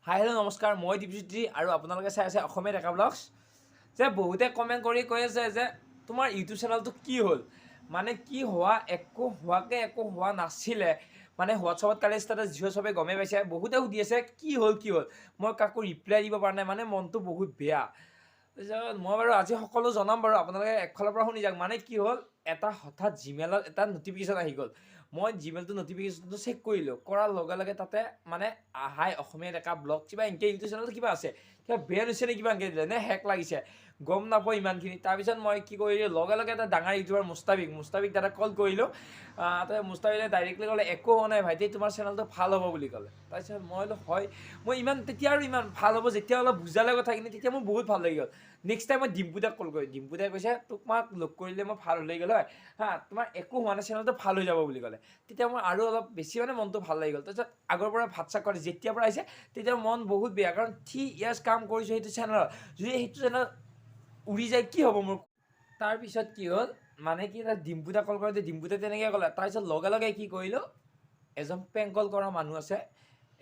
হাই, hello', নমস্কাৰ। মই দীপজ্যোতি আৰু আপোনালোকে চাই আছে অসমীয়া ডেকা ব্লগছ। যে বহুতে কমেণ্ট কৰি কৈ আছে যে তোমাৰ ইউটিউব চেনেলটো কি হ'ল? মানে কি হোৱা, একো হোৱাকে একো হোৱা নাছিলে। মানে হোৱাটছআপত কালি ষ্টেটাছ যিও, চবে গমেই পাইছে। বহুতে সুধি আছে কি হ'ল, কি হ'ল। মই কাকো ৰিপ্লাই দিব পৰা নাই, মানে মনটো বহুত বেয়া। তাৰপিছত মই বাৰু আজি সকলো জনাম বাৰু, আপোনালোকে একফালৰ পৰা শুনি যাওক। মানে কি হ'ল, এটা হঠাৎ জিমেইলত এটা নটিফিকেশ্যন আহি গ'ল। মই জিমেইলটো নটিফিকেশ্যনটো চেক কৰিলোঁ। কৰাৰ লগে লগে তাতে মানে "হাই অসমীয়া ডেকা ব্লগ" কিবা এনেকৈ ইউটিউব চেনেলটো কিবা আছে, কিবা বেন হৈছে নে কিবা এনেকৈ দিলে নে হেক লাগিছে, গম নাপাওঁ ইমানখিনি। তাৰপিছত মই কি কৰিলোঁ, লগে লগে এটা ডাঙৰ ইউটিউবাৰ মুস্তাবিক, মুস্তাবিক দাদাক কল কৰিলোঁ। তাৰপিছত মুস্তাবিকে ডাইৰেক্টলি ক'লে, "একো হোৱা নাই ভাইটি, তোমাৰ চেনেলটো ভাল হ'ব" বুলি ক'লে। তাৰপিছত মই বোলো হয়, মই ইমান তেতিয়া আৰু ইমান ভাল হ'ব যেতিয়া অলপ বুজালে কথাখিনি, তেতিয়া মোৰ বহুত ভাল লাগি গ'ল। নেক্সট টাইম মই ডিম্পুদাক কল কৰিলোঁ। ডিম্পুদাই কৈছে, "তোমাক লগ কৰিলে মই ভাল হৈ গ'ল হয় হা, তোমাৰ একো হোৱা নাই, চেনেলটো ভাল হৈ যাব" বুলি ক'লে। তেতিয়া মই আৰু অলপ বেছি মানে মনটো ভাল লাগি গ'ল। তাৰপিছত আগৰ পৰা ভাত চাত কৰে যেতিয়াৰ পৰা আহিছে, তেতিয়া মন বহুত বেয়া, কাৰণ 3 ইয়াৰ্ছ কাম কৰিছোঁ সেইটো চেনেলত। যদি সেইটো চেনেল উৰি যায়, কি হ'ব মোৰ? তাৰপিছত কি হ'ল, মানে কি, তাত ডিম্পুদাক কল কৰোঁতে ডিম্পুদাই তেনেকৈ ক'লে। তাৰপিছত লগে লগে কি কৰিলোঁ, এজন প্ৰেংক কল কৰা মানুহ আছে,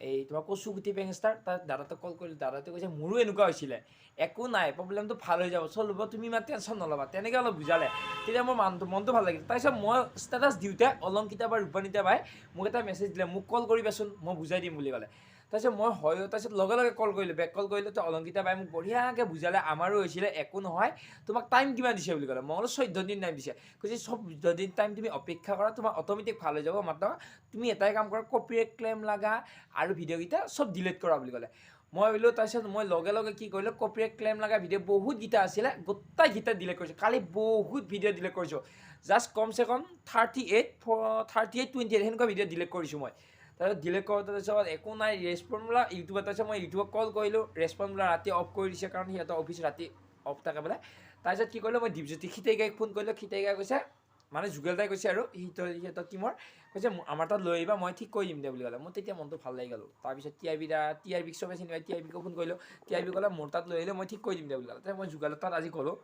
এই তোমাৰ কচুগুটি প্ৰেংকষ্টাৰ, তাত দাদাটোক কল কৰিলোঁ। দাদাটোৱে কৈছে, "মোৰো এনেকুৱা হৈছিলে, একো নাই, প্ৰব্লেমটো ভাল হৈ যাব, চলিব, তুমি ইমান টেনশ্যন নল'বা।" তেনেকৈ অলপ বুজালে, তেতিয়া মোৰ মনটো ভাল লাগিল। তাৰপিছত মই ষ্টেটাছ দিওঁতে অলংকিতা বা ৰূপানিতা বাই মোক এটা মেছেজ দিলে, "মোক কল কৰিবাচোন, মই বুজাই দিম" বুলি ক'লে। তাৰপিছত মই হয়, তাৰপিছত লগে লগে কল কৰিলোঁ, বেক কল কৰিলোঁ। তো অলংকিতা বাই মোক বঢ়িয়াকৈ বুজালে, "আমাৰো হৈছিলে, একো নহয়। তোমাক টাইম কিমান দিছে?" বুলি ক'লে। মই ক'লো, 14 দিন টাইম দিছে। কৈছে, 14 দিন টাইম তুমি অপেক্ষা কৰা, তোমাৰ অট'মেটিক ভাল হৈ যাব। মাত্ৰ তুমি এটাই কাম কৰা, কপিৰাইট ক্লেইম লগা আৰু ভিডিঅ'কেইটা চব ডিলিট কৰা" বুলি ক'লে। মই ভাবিলোঁ, তাৰপিছত মই লগে লগে কি কৰিলোঁ, কপিৰাইট ক্লেইম লগা ভিডিঅ' বহুতকেইটা আছিলে, গোটেইকেইটা ডিলিট কৰিছোঁ। কালি বহুত ভিডিঅ' ডিলিট কৰিছোঁ, জাষ্ট কমচে কম 38, 38, 28 সেনেকুৱা ভিডিঅ' ডিলিট কৰিছোঁ মই। তাৰপিছত ডিলিট কৰোঁতে তাৰপিছত একো নাই ৰেচপন্স বোলা ইউটিউবত। তাৰপিছত মই ইউটিউবত কল কৰিলোঁ, ৰেচপন্স বোলা ৰাতি অফ কৰি দিছে, কাৰণ সিহঁতৰ অফিচ ৰাতি অফ থাকে বোলে। তাৰপিছত কি কৰিলোঁ, মই দীপজ্যোতি খিতেইগাইক ফোন কৰিলোঁ। খিতেইগাই কৈছে, মানে যুগল দাই কৈছে আৰু সিহঁতৰ টীমৰ কৈছে, "আমাৰ তাত লৈ আহিবা, মই ঠিক কৰি দিম দে" বুলি ক'লে। মোৰ তেতিয়া মনটো ভাল লাগি গ'ল। তাৰপিছত T I B da, T I বিক চবে চিনি পাই, টি আই বিকো ফোন কৰিলোঁ। টি I B ক'লে, "মোৰ তাত লৈ আহিলে মই ঠিক কৰি দিম দে" বুলি ক'লে। তাৰপিছত মই যুগলৰ তাত আজি গ'লোঁ।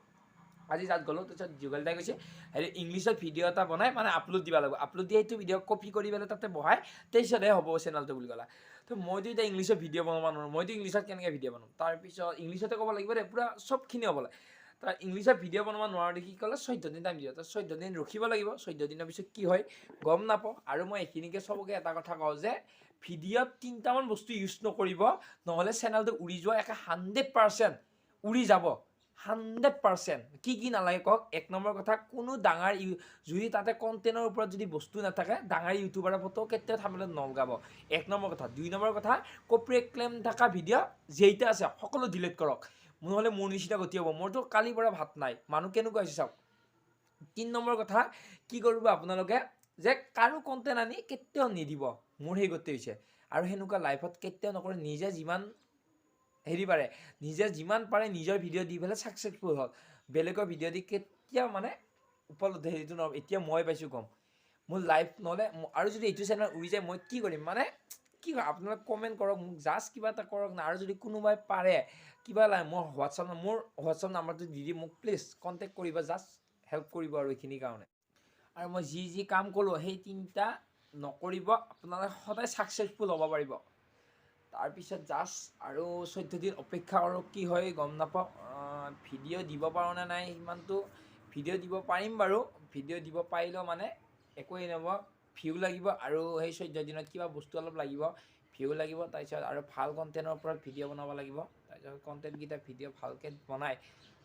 আজি তাত গ'লোঁ, তাৰপিছত যুগল দাই কৈছে, হেৰি ইংলিছত ভিডিঅ' এটা বনাই মানে আপলোড দিব লাগিব। আপলোড দি সেইটো ভিডিঅ' কপি কৰি পেলাই তাতে বহাই তাৰপিছতহে হ'ব চেনেলটো বুলি ক'লা। তো মইতো এতিয়া ইংলিছত ভিডিঅ' বনাব নোৱাৰোঁ। মইতো ইংলিছত কেনেকৈ ভিডিঅ' বনাম? তাৰপিছত ইংলিছতে ক'ব লাগিব দেই, পূৰা চবখিনি হ'ব লাগে। তাৰ ইংলিছত ভিডিঅ' বনাব নোৱাৰোঁ দেখি ক'লে, 14 দিন টাইম দিব। তো 14 দিন ৰখিব লাগিব। 14 দিনৰ পিছত কি হয় গম নাপাওঁ। আৰু মই এইখিনিকে চবকে এটা কথা কওঁ যে ভিডিঅ'ত তিনিটামান বস্তু ইউজ নকৰিব, নহ'লে চেনেলটো উৰি যোৱা একে 100% উৰি যাব, 100%। কি কি নালাগে কওক। এক নম্বৰ কথা, কোনো ডাঙৰ যদি তাতে কণ্টেণ্টৰ ওপৰত যদি বস্তু নাথাকে, ডাঙৰ ইউটিউবাৰৰ ফটো কেতিয়াও থাম্বনেইলত নলগাব, এক নম্বৰ কথা। দুই নম্বৰ কথা, কপিৰাইট ক্লেইম থকা ভিডিঅ' যেইটা আছে সকলো ডিলিট কৰক, নহ'লে মোৰ নিচিনা গতি হ'ব। মোৰতো কালিৰ পৰা ভাত নাই, মানুহ কেনেকুৱা হৈছে চাওক। তিনি নম্বৰ কথা কি কৰিব আপোনালোকে যে কাৰো কণ্টেণ্ট আনি কেতিয়াও নিদিব। মোৰ সেই গতি হৈছে আৰু সেনেকুৱা লাইফত কেতিয়াও নকৰে। নিজে যিমান হেৰি পাৰে, নিজে যিমান পাৰে নিজৰ ভিডিঅ' দি পেলাই ছাকচেছফুল হওক। বেলেগৰ ভিডিঅ' দি কেতিয়াও মানে উপলব্ধ হেৰিটো নহ'ব। এতিয়া মই পাইছোঁ গম মোৰ লাইফ নহ'লে আৰু যদি এইটো চেনেল উৰি যায়, মই কি কৰিম? মানে কি কয়, আপোনালোকে কমেণ্ট কৰক, মোক জাষ্ট কিবা এটা কৰক না। আৰু যদি কোনোবাই পাৰে কিবা লাগে, মোৰ হোৱাটছআপ নাম্বাৰটো দি দি মোক প্লিজ কণ্টেক্ট কৰিব, জাষ্ট হেল্প কৰিব আৰু এইখিনিৰ কাৰণে। আৰু মই যি যি কাম কৰোঁ, সেই তিনিটা নকৰিব, আপোনালোকে সদায় ছাকচেছফুল হ'ব পাৰিব। তাৰপিছত জাষ্ট আৰু 14 দিন অপেক্ষা কৰোঁ, কি হয় গম নাপাওঁ। ভিডিঅ' দিব পাৰোঁ নে নাই সিমানটো। ভিডিঅ' দিব পাৰিম বাৰু। ভিডিঅ' দিব পাৰিলেও মানে একোৱেই নহ'ব, ভিউ লাগিব আৰু সেই 14 দিনত কিবা বস্তু অলপ লাগিব, ভিউ লাগিব। তাৰপিছত আৰু ভাল কণ্টেণ্টৰ ওপৰত ভিডিঅ' বনাব লাগিব। তাৰপিছত কণ্টেণ্টকেইটা ভিডিঅ' ভালকৈ বনাই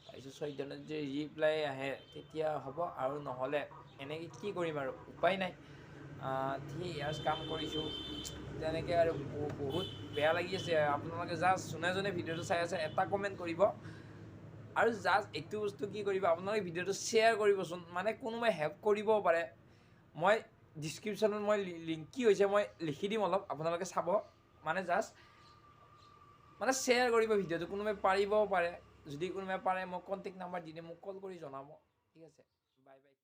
তাৰপিছত 14 দিনত যদি ৰিপ্লাই আহে তেতিয়া হ'ব আৰু নহ'লে এনেকৈ কি কৰিম আৰু, উপায় নাই। 3 ইয়াৰ্ছ কাম কৰিছোঁ তেনেকৈ আৰু বহুত বেয়া লাগি আছে। আপোনালোকে জাষ্ট যোনে যোনে ভিডিঅ'টো চাই আছে, এটা কমেণ্ট কৰিব আৰু জাষ্ট এইটো বস্তু কি কৰিব, আপোনালোকে ভিডিঅ'টো শ্বেয়াৰ কৰিবচোন, মানে কোনোবাই হেল্প কৰিবও পাৰে। মই ডিছক্ৰিপশ্যনত মই লিংক কি হৈছে মই লিখি দিম অলপ, আপোনালোকে চাব। মানে জাষ্ট মানে শ্বেয়াৰ কৰিব ভিডিঅ'টো, কোনোবাই পাৰিবও পাৰে। যদি কোনোবাই পাৰে, মই কণ্টেক্ট নাম্বাৰ দি দিম, মোক কল কৰি জনাব। ঠিক আছে, বাই বাই।